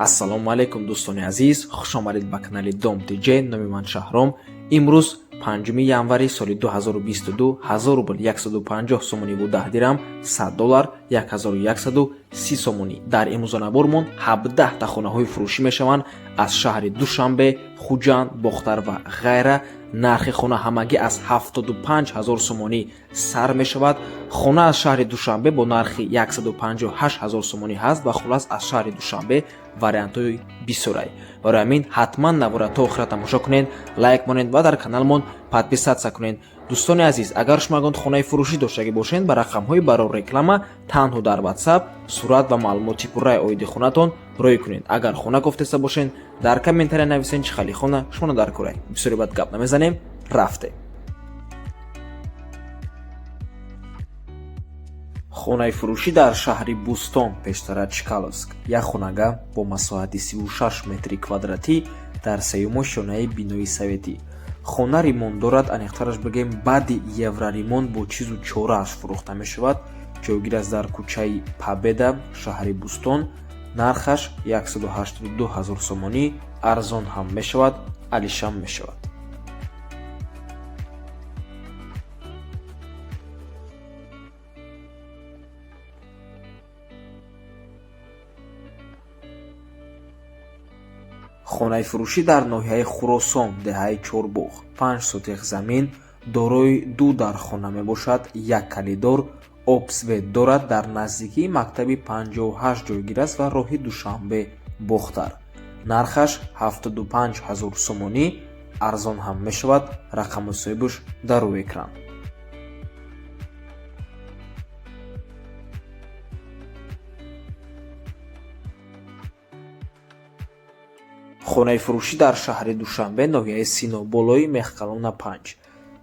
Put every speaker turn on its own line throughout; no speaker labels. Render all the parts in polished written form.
Ассалому алайкум, дӯстони азиз, хуш омадед ба канали Дом ТЖ. Номи ман Шаҳром. Имрӯз 5 январи соли 2022, 1000 рубл 150 сомониву 10 дирам, 100 доллар 1130 сомонӣ. Дар имрӯзанабормон 17 та хонаҳои фурӯшӣ мешаванд аз шаҳри Душанбе, Хуҷанд, Бохтар ва ғайра. Нархи хона ҳамагӣ аз 75 ҳазор сомонӣ сар мешавад. Хона аз шаҳри Душанбе бо нархи 158 ҳазор сомонӣ ҳаст ва хулас, аз шаҳри Душанбе вариантҳои бисёрай. Барои ҳамин ҳатман навора то охира тамошо кунед, лайк монед ва дар каналмон подписаться кунед. Дӯстони азиз, агар шумо ягон хонаи фурӯшӣ доштагӣ бошед, ба рақамҳои барои реклама танҳо дар WhatsApp сурат ва маълумоти пурраи оиди хонатон рӯй кунед. Агар хона кофтеста бошед, дар комментария нависед, чӣ хали хона шумо дар курай. Бисёре бад гап намезанем, рафтем. Хонаи фурӯшӣ дар шаҳри Бӯстон, пештара Чкаловск, як хонага бо масоҳати 36 метри квадратӣ дар сеюмо шонаи бинои советӣ. Хона ремонт дорад, аниқтараш бигӯем, баъди евроремонт бо чизу чорааш фурӯхта мешавад. Ҷойгир аст дар кӯчаи Победа, шаҳри Бӯстон. Нархаш 182 ҳазор сомонӣ, арзон ҳам мешавад, алишам мешавад. Хонаи фурӯшӣ дар ноҳияи Хуросон, деҳаи Чорбоғ, 5 сотих замин, дорои ду дархона мебошад, як калидор, об, свет дорад, дар наздикии мактаби 58 ҷойгир аст ва роҳи Душанбе Бохтар. Нархаш 75 ҳазор сомонӣ, арзон ҳам мешавад. Рақаму соҳибаш дар рӯи экран. Хонаи фурӯшӣ дар шаҳри Душанбе, ноҳияи Сино, болои Мехкалона 5.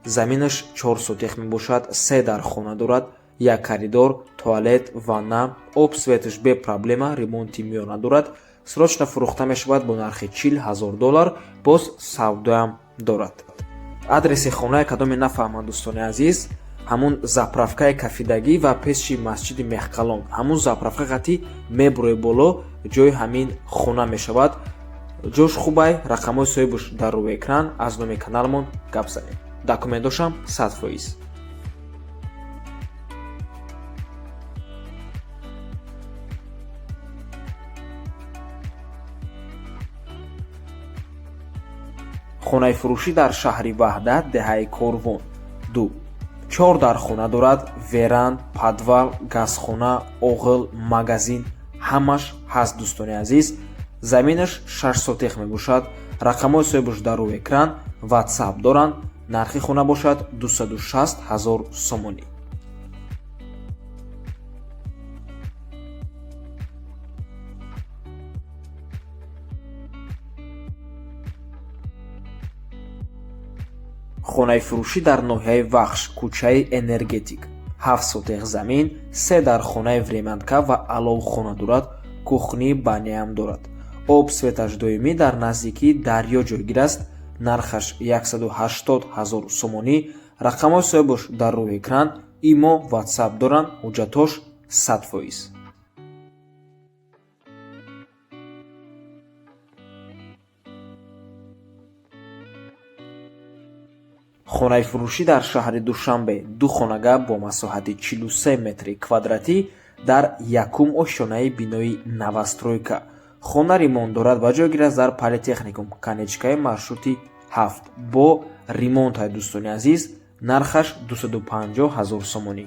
Заминаш 4 сотих мебошад, се дархона дорад, як коридор, туалет, ванна, об, светаш бе проблема, ремонти миёна дорад. Срочно фурӯхта мешавад бо нархи 40 ҳазор доллар, боз савдоям дорад. Адреси хонаи кадоме нафаҳманд, дӯстони азиз, ҳамун заправкаи кафидагӣ ва пеши масҷиди Мехкалон, ҳамун заправка қати мебурӯи боло, ҷои ҳамин хона мешавад. Ҷош хубай, рақамҳои соҳибаш дар рӯи экран. Аз номи каналмон гап занем, документошам 100%. Хонаи фурӯшӣ дар шаҳри Ваҳдат, деҳаи Корвон 2, чор дархона дорад, веранд, подвал, газхона, оғил, магазин ҳамаш ҳаст. Дӯстони азиз, заминаш 6 сотих мебошад. Рақамҳои соҳибаш дар рӯи экран, WhatsApp доранд. Нархи хона бошад 260 ҳазор сомонӣ. Хонаи фурӯшӣ дар ноҳияи Вахш, кӯчаи Энергетик, 7 сотих замин, се дархонаи времянка ва аловхона дорад, кухни, баняам дорад, об, светаш доимӣ, дар наздикии дарё ҷойгир аст. Нархаш 180 ҳазор сомонӣ. Рақамҳои соҳибаш дар рӯи экран, имо, WhatsApp доранд, ҳуҷҷатҳош 100%. Хонаи фурӯшӣ дар шаҳри Душанбе, ду хонага бо масоҳати 43 метри квадратӣ дар якум ошёнаи бинои новостройка. Хона ремонт дорад ва ҷойгир аст дар Политехникум, конечкаи маршрути 7, бо ремонтҳай. Дӯстони азиз, нархаш 250 ҳазор сомонӣ.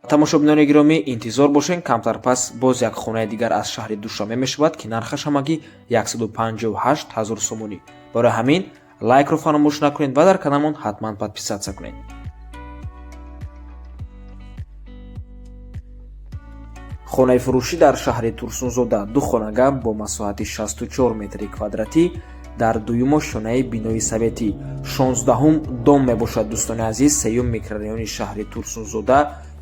Тамошобинони гиромӣ, интизор бошед, камтар пас боз як хонаи дигар аз шаҳри Душанбе мешавад, ки нархаш ҳамагӣ 158 ҳазор сомонӣ. Барои ҳамин лайкро фаромӯш накунед ва дар каналмон ҳатман подписаться кунед. Хонаи фурӯшӣ дар шаҳри Турсунзода, ду хонага бо масоҳати 64 метри квадратӣ дар дуюмо шонаи бинои советӣ, 16-ум дом мебошад. Дӯстони азиз, сеюм микрорайони шаҳри Турсунзода,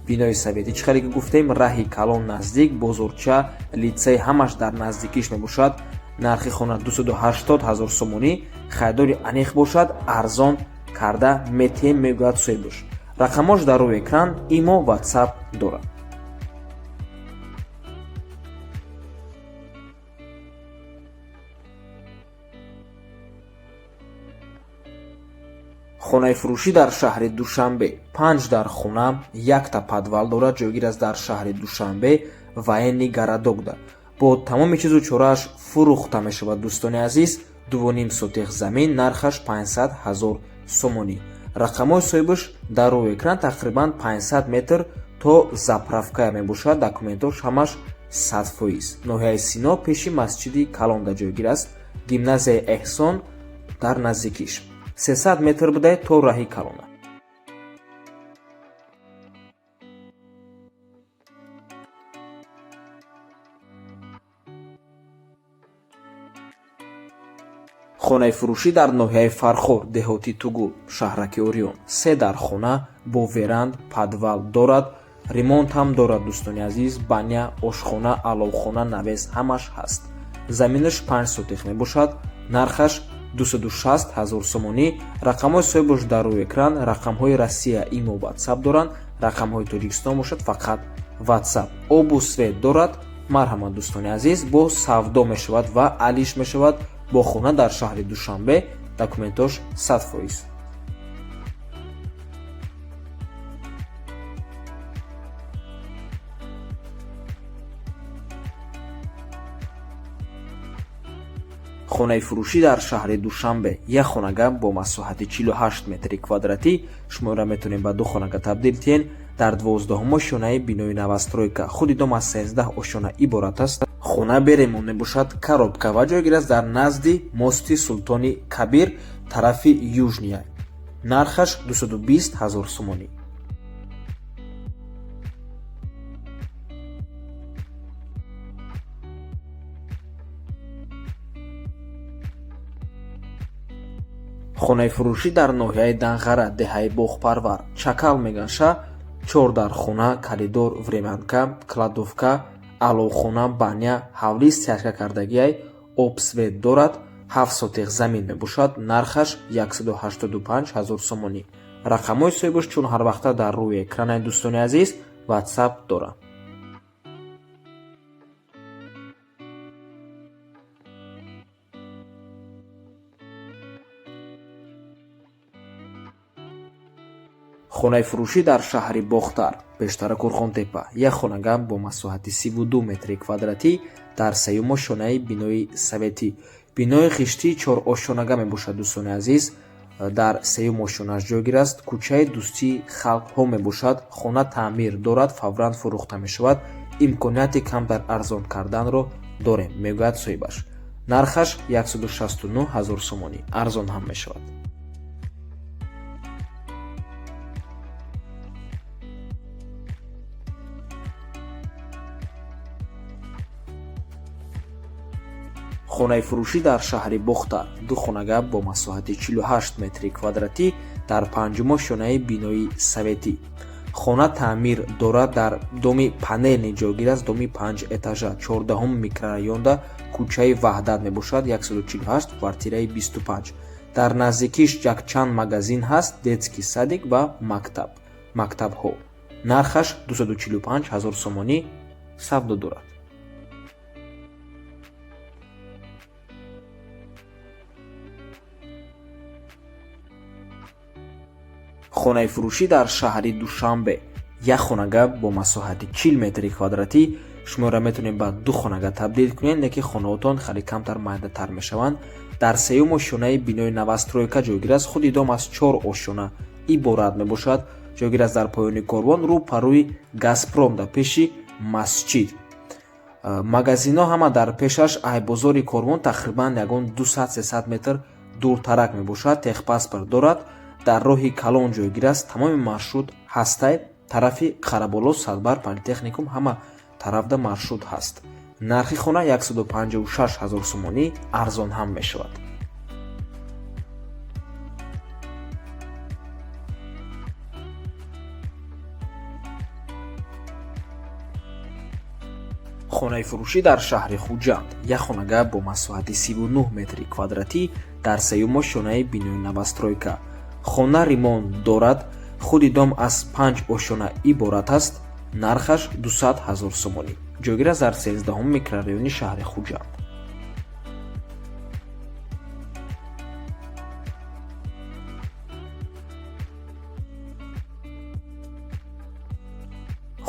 бинои советӣ, чӣ хеле ки гуфтем, раҳи калон наздик, бозорча, литсей ҳамаш дар наздикиш мебошад. Нархи хона 280 ҳазор сомонӣ, харидори аниқ бошад, арзон карда метиҳем, мегӯяд соҳибаш. Рақамҳош дар рӯи экран, имо, WhatsApp дорад. Хонаи фурӯшӣ дар шаҳри Душанбе 5 дар хона, 1 подвал дорад, ҷойгир аст дар шаҳри Душанбе, военный городокда. Бо тамоми чизу чорааш фурӯхта мешавад, дӯстони азиз. 2,5 сотих замин, нархаш 500 000 сомонӣ. Рақамҳои соҳибаш дар рӯи экран. Тақрибан 500 метр то заправкая мебошад, документош ҳамаш 100%. Ноҳияи Сино, пеши масҷиди Калонда ҷойгир аст, гимназияи Эҳсон дар наздикиш. 300 метр будай то раҳи калона. Хонаи фурӯшӣ дар ноҳияи Фархор, деҳоти Тугул, шаҳраки Ориён. 3 дар хона бо веранд, подвал дорад, ремонт ҳам дорад, дӯстони азиз. Баня, ошхона, аловхона, навес ҳамаш ҳаст. Заминаш 5 сотих мебошад, нархаш 260 000 сомонӣ. Рақамҳои соҳибаш дар рӯи экран. Рақамҳои Россия имо, WhatsApp доранд, рақамҳои Тоҷикистон бошад фақат WhatsApp. Обу свет дорад. Марҳамат, дӯстони азиз, бо савдо мешавад ва алиш мешавад бо хона дар шаҳри Душанбе, документош 100%. Хонаи фурӯшӣ дар шаҳри Душанбе як хонага бо масоҳати 48 метри квадратӣ. Шуморо метавонем ба ду хонага табдил диҳем. Дар 12-ум ошёнаи бинои новостройка. Худи дом аз 13 ошёна иборат аст. Хона бе ремонт мебошад, коробка ва ҷойгир аст дар назди мости Султони Кабир, тарафи Южния. Нархаш 220 000 сомонӣ. Хонаи фурӯшӣ дар ноҳияи Данғара, деҳаи Боғпарвар, Чакал меганша. 4 дар хона, коридор, времянка, кладовка, аловхона, баня, ҳавлӣ стяжка кардагиай, об, свет дорад, 7 сотих замин мебошад, нархаш 185 000 сомонӣ. Рақамҳои соҳибаш чун ҳарвақта дар рӯи экранаи, дӯстони азиз, WhatsApp дорад. Хонаи фурӯшӣ дар шаҳри Бохтар, пештара Кӯрғонтепа, як хонага бо масоҳати 32 метри квадратӣ дар сеюм ошёнаи бинои советӣ. Бинои хиштии чорошёнага мебошад, дӯстони азиз, дар сеюм ошёнааш ҷойгир аст. Кӯчаи Дӯстии халқҳо мебошад. Хона таъмир дорад, фавран фурӯхта мешавад. Имконияти камтар арзон карданро дорем, мегӯяд соҳибаш. Нархаш 169 000 сомонӣ, арзон ҳам мешавад. Хонаи фурӯшӣ дар шаҳри Бохтар ду хонага бо масоҳати 48 метри квадратӣ дар панҷум ошёнаи бинои советӣ. Хона таъмир дорад, дар доми панелни ҷойгир аст, доми 5 этажа, 14-ум микрорайонда, кӯчаи Ваҳдат мебошад, 148, квартираи 25. Дар наздикиш якчанд магазин ҳаст, детский садик ва мактаб, мактабҳо. Нархаш 245 000 сомонӣ, савдо дорад. Хонаи фурӯшӣ дар шаҳри Душанбе як хонага бо масоҳати 40 метри квадратӣ. Шуморо метавонед ба ду хонага табдил кунед, лекин хонаотон хеле камтар майдатар мешаванд. Дар сеюм ошёнаи бинои новостройка ҷойгир аст. Худи дом аз 4 ошёна иборат мебошад. Ҷойгир аст дар поёни корвон, рӯ парӯи Газпром, дар пеши масҷид. Магазинҳо ҳама дар пешаш. Ай бозори корвон тақрибан ягон 200-300 метр дуртарак мебошад. Техпаспорт дорад, дар роҳи калон ҷойгир аст, тамоми маршрут ҳастай. Тарафи Қараболо, Садбар, политехникум, ҳама тарафда маршрут ҳаст. Нархи хона 156 000 сомонӣ, арзон ҳам мешавад. Хонаи фурӯшӣ дар шаҳри Хуҷанд як хонага бо масоҳати 39 метри квадратӣ дар сеюм ошёнаи бинои новостройка. Хона ремонт дорад, худи дом аз 5 ошёна иборат аст, нархаш 200 000 сомонӣ. Ҷойгир аст дар 13-ум микрорайони шаҳри Хуҷанд.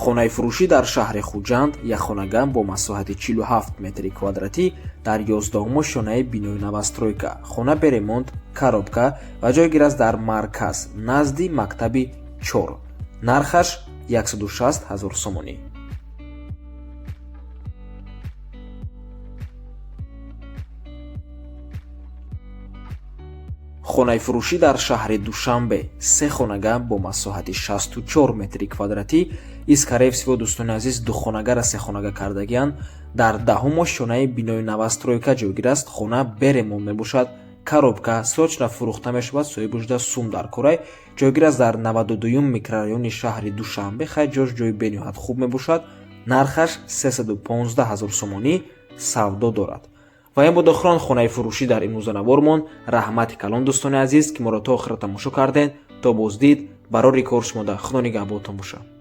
Хонаи фурӯшӣ дар шаҳри Хуҷанд, якхонага бо масоҳати 47 метри квадратӣ дар 11 ошёнаи бинои новостройка. Хона бе ремонт, коробка ва ҷойгир аст дар марказ, назди мактаби 4. Нархаш 160 ҳазор сомонӣ. Хонаи фурӯшӣ дар шаҳри Душанбе, се хонага бо масоҳати 64 метри квадратӣ. И скорее всего, дӯстони азиз, духонагара сехонага кардагианд. Дар 10-ум ошёнаи бинои новостройка ҷойгир аст. Хона бе ремонт мебошад, коробка, срочно фурӯхта мешавад, соҳиб шуда сум дар корай. Ҷойгир аст дар 92-юм микрорайони шаҳри Душанбе. Хай, ҷош ҷои бениҳоят хуб мебошад. Нархаш 315 ҳазор сомонӣ, савдо дорад. Ва ин буд охирон хонаи фурӯшӣ дар имрӯза навормон. Раҳмати калон, дӯстони азиз, ки моро то охира тамошо кардем. То боздид, барори кор шумода, Худо нигаҳботон бошад.